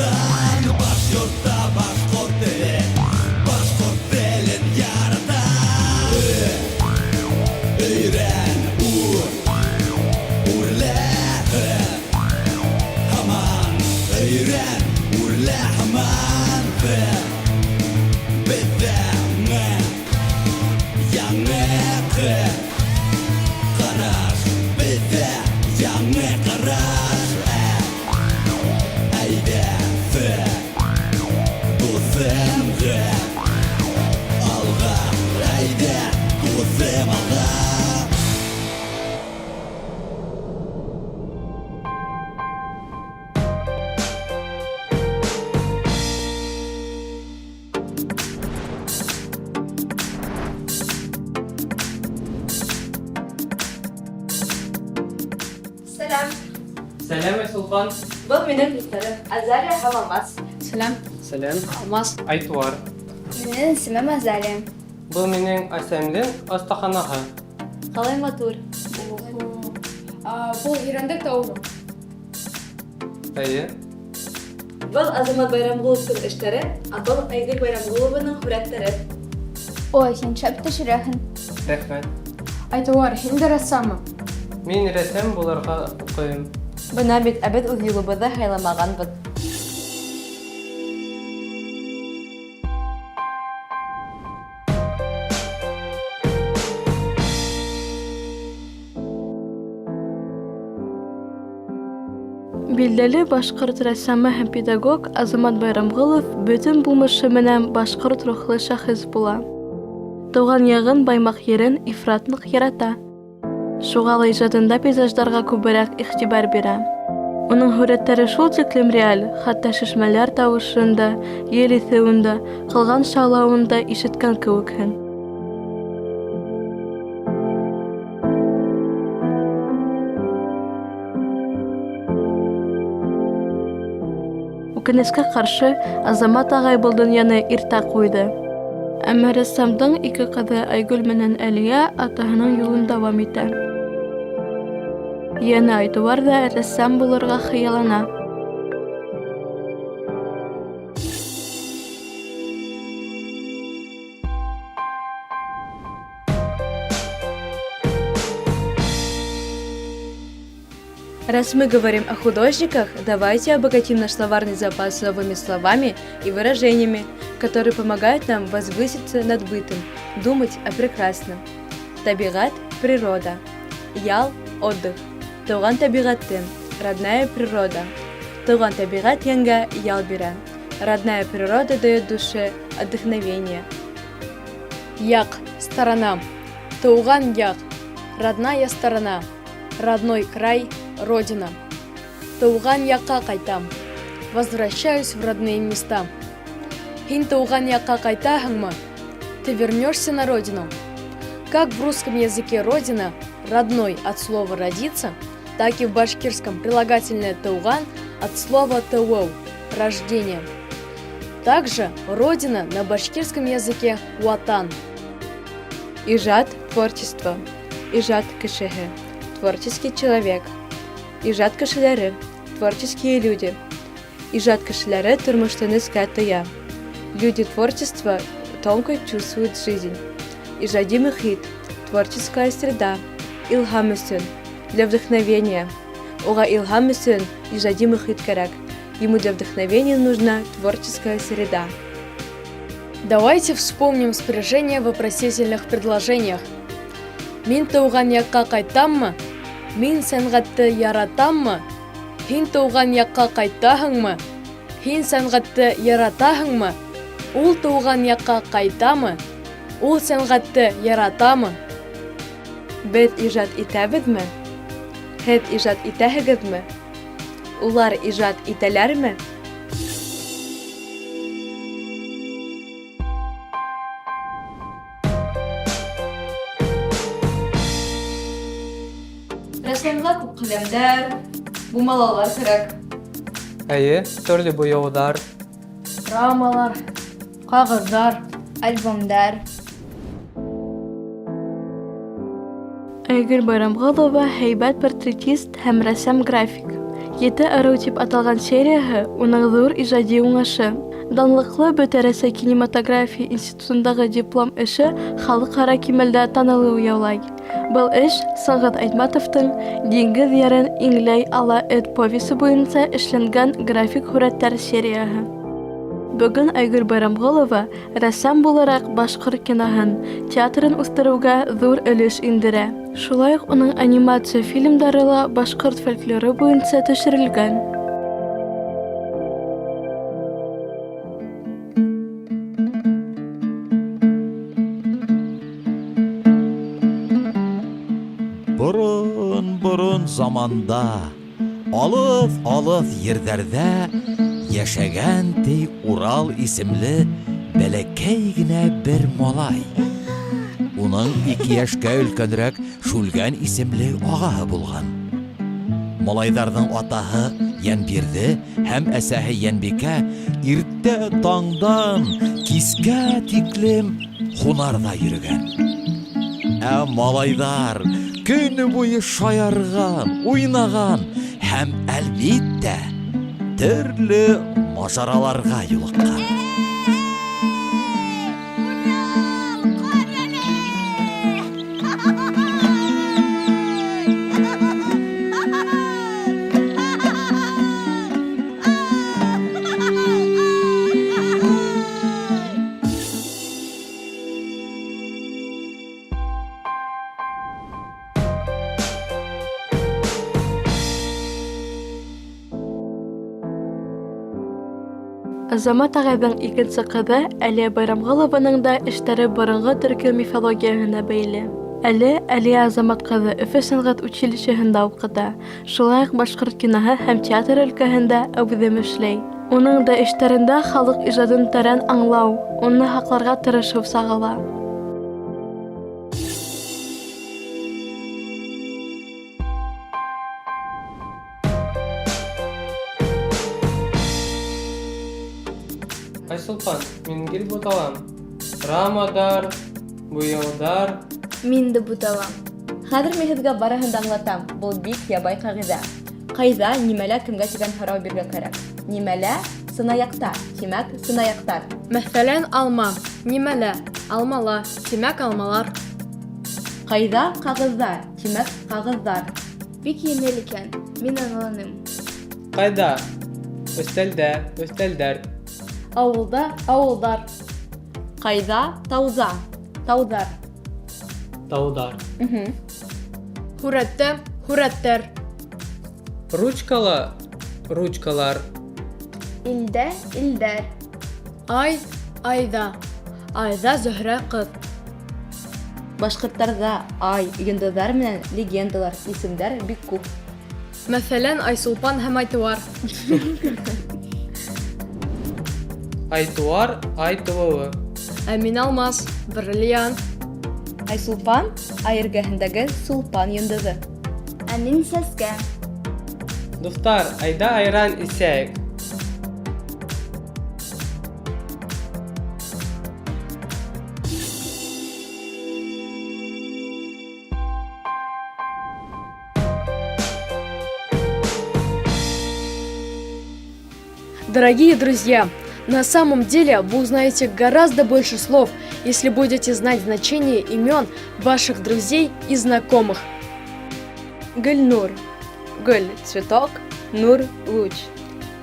Башҡортостан. Башйортта башҡорт теле, башҡорт телен ярата. Өйрән, үр, үрлә һаман, өйрән, үрлә һаман. Беҙҙә яңы ҡараш, беҙҙә яңы ҡараш. Әйҙә, дуҫым, алға, әйҙә, дуҫым, алға. Сәләм. Сәләм, Айсулпан. Был минең дуҫтарым Азалия һәм Алмаз. Сәләм. Сәләм. Алмаз. Айтуар. Минең исемем Азалия. Был минең әсәмдең оҫтаханаһы. Ҡалай матур. Был Ирәндек тауымы? Эйе. Был Азамат Байрамғоловтың эштәре, ә был Айгөл Байрамғолованың һүрәттәре. Ой, һин шәп төшөрәһең. Рәхмәт. Айтуар, һин дә рәссаммы? Мин рәссам булырға уҡыйым. Бына бит, ә беҙ үҙ юлыбыҙҙы һайламағанбыҙ. Билдәле башҡорт рәссамы һәм педагог Азамат Байрамғолов бөтөн булмышы менән башҡорт рухлы шәхес була. Тыуған яғын, Баймаҡ ерен ифрат ныҡ ярата. Шуға ла ижадында пейзаждарға күберәк иғтибар бирә. Уның һүрәттәре шул тиклем реаль, хатта шишмәләр тауышын да, ел иҫеүен дә, ҡылған шаулауын да ишеткән кеүекһең. Үкенескә ҡаршы, Азамат ағай был донъяны иртә ҡуйҙы. Әммә рәссамдың ике ҡыҙы Айгөл менән Әлиә атаһының юлын дауам итә. Ейәне Айтуар ҙа рәссам булырға хыяллана. Раз мы говорим о художниках, давайте обогатим наш словарный запас новыми словами и выражениями, которые помогают нам возвыситься над бытом, думать о прекрасном. Тәбиғәт – природа. Ял – отдых. Тыуған тәбиғәтем – родная природа. Тыуған тәбиғәт йәнгә ял бирә. Родная природа дает душе отдохновение. Яҡ, сторона. Тыуған яҡ, родная сторона. Родной край, родина. Тыуған яҡҡа ҡайтам. Возвращаюсь в родные места. Һин тыуған яҡҡа ҡайтаһыңмы? Ты вернешься на родину? Как в русском языке родина, родной от слова родиться, так и в башкирском прилагательное тыуған от слова тыуыу, рождение. Также родина на башкирском языке ватан. Ижат – творчество. Ижат кешеһе – творческий человек. Ижат кешеләре – творческие люди. Ижат кешеләре тормошто нескә тоя. Люди творчества тонко чувствуют жизнь. Ижади мөхит – творческая среда. Илһам өсөн – для вдохновения. Уға илһам өсөн ижади мөхит кәрәк. Ему для вдохновения нужна творческая среда. Давайте вспомним спряжение в вопросительных предложениях. Мин тыуған яҡҡа ҡайтаммы? Мин сәнғәтте яратаммы? Һин тыуған яҡҡа ҡайтаһыңмы? Һин сәнғәтте яратаһыңмы? Ул тыуған яҡҡа ҡайтамы? Ул сәнғәтте яратамы? Беҙ ижад итәбеҙме? Һеҙ ижад итәһегеҙме? Улар ижад итәләрме? Рәссамға күп ҡәләмдәр, бумалалар кәрәк. Эйе, төрлө буяуҙар. Рамалар, ҡағыҙҙар, Альбомдар. Айгөл Байрамғолова һәйбәт портретист һәм рәссам-график. Ете ырыу дип аталған серияһы уның ҙур ижади уңышы. Данлыҡлы Бөтә Рәсәй кинематография институтындағы диплом эше халыҡ-ара кимәлдә танылыу яулай. Был эш Сыңғыҙ Айтматовтың Диңгеҙ ярын иңләй ала эт повесы буйынса эшләнгән график һүрәттәр серияһы. Бөгөн Айгөл Байрамғолова рәссам булараҡ башҡорт киноһын, театрын үҫтереүгә ҙур өлөш индерә. Шулай уҡ уның анимация фильмдары ла башҡорт фольклоры буйынса төшөрөлгән. Борон-борон заманда, алыҫ-алыҫ ерҙәрҙә йәшәгән, ти, Урал исемле бәләкәй генә бер малай. Уның ике йәшкә өлкәнерәк Шүлгән исемле ағаһы булған. Малайҙарҙың атаһы Йәнбирҙе һәм әсәһе Йәнбикә иртә таңдан кискә тиклем һунарҙа йөрөгән. Ә малайҙар көнө буйы шаярған, уйнаған һәм, әлбиттә, төрлө мажараларға юлыҡҡан. Азамат ағайҙың икенсе ҡыҙы Әлиә Байрамғолованың да эштәре боронғо төркө мифологияһына бәйле. Әле Әлиә Азамат ҡыҙы Өфө сәнғәт училищеһында уҡыта, шулай уҡ башҡорт киноһы һәм театр өлкәһендә әүҙем эшләй. Уның да эштәрендә халыҡ ижадын тәрән аңлау, уны һаҡларға тырышыу сағыла. Айсулпан, мин гел буталам. Рамадар, буяуҙар. Мин дә буталам. Хәҙер мин һеҙгә барыһын да аңлатам. Был бик ябай ҡағиҙә. Ҡайҙа, нимәлә, кемгә тигән һорау бирергә кәрәк. Нимәлә? Сынаяҡта. Тимәк, сынаяҡтар. Мәҫәлән, алма. Нимәлә? Алмала. Тимәк, алмалар. Ҡайҙа? Ҡағыҙҙа. Тимәк, ҡағыҙҙар. Бик еңел икән. Мин аңланым. Ҡайҙа? Өҫтәлдә, өҫтәлдәр. Ауылда, ауылдар. Ҡайҙа? Тауҙа. Тауҙар. Тауҙар. Һүрәттә, һүрәттәр. Ручкала, ручкалар. Илдә, илдәр. Ай, айҙа. Айҙа Зөһрә ҡыҙ. Башҡорттарҙа ай, йондоҙҙар менән легендалар, исемдәр бик күп. Мәҫәлән, Айсулпан һәм Айтыуар. Айтыуар, ай тыуыуы. Ә мин алмаз, бриллиант. Айсулпан, ай эргәһендәге Сулпан йондоҙо. Ә мин сәскә. Дуҫтар, айҙа айран эсәйек. Дорогие друзья, на самом деле вы узнаете гораздо больше слов, если будете знать значение имен ваших друзей и знакомых. Гөлнур. Гөль – цветок, Нур – луч.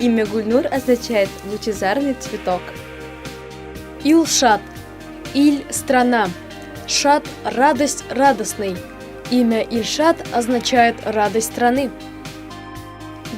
Имя Гульнур означает лучезарный цветок. Илшат. Иль – страна. Шат – радость, радостный. Имя Ильшат означает радость страны.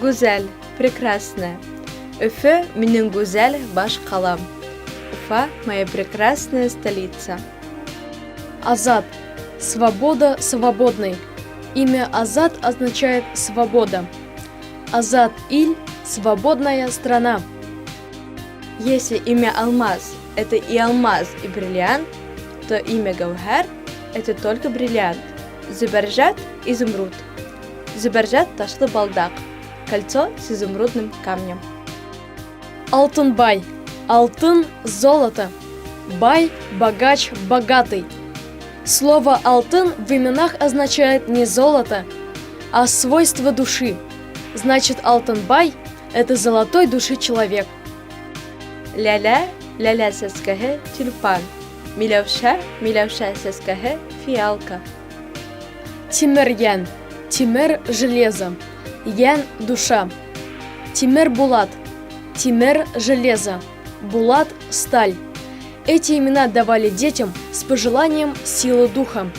Гүзәл – прекрасная. Өфө – минең гүзәл баш ҡалам. Уфа – моя прекрасная столица. Азат. Свобода, свободный. Имя Азат означает свобода. Азат Иль – свободная страна. Если имя Алмаз – это и алмаз, и бриллиант, то имя Гәүһәр – это только бриллиант. Зөбәржәт – изумруд. Зөбәржәт – ташлы балдаҡ, кольцо с изумрудным камнем. Алтынбай. Алтын – золото. Бай – богач, богатый. Слово «алтын» в именах означает не золото, а свойство души. Значит, Алтынбай – это золотой души человек. Ләлә, ләлә сәскәһе, тюльпан. Миләүшә, миләүшә сәскәһе, фиалка. Тимер йән, тимер – железо, йән – душа. Тимер Булат, Тимер – железо, Булат – сталь. Эти имена давали детям с пожеланием силы духа.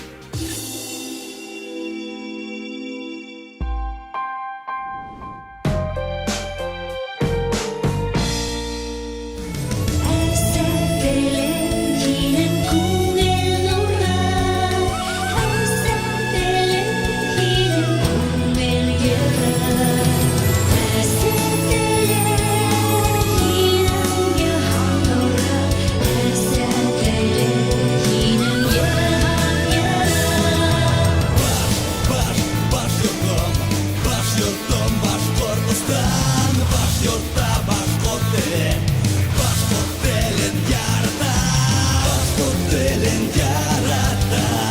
Башҡорт телен ярата.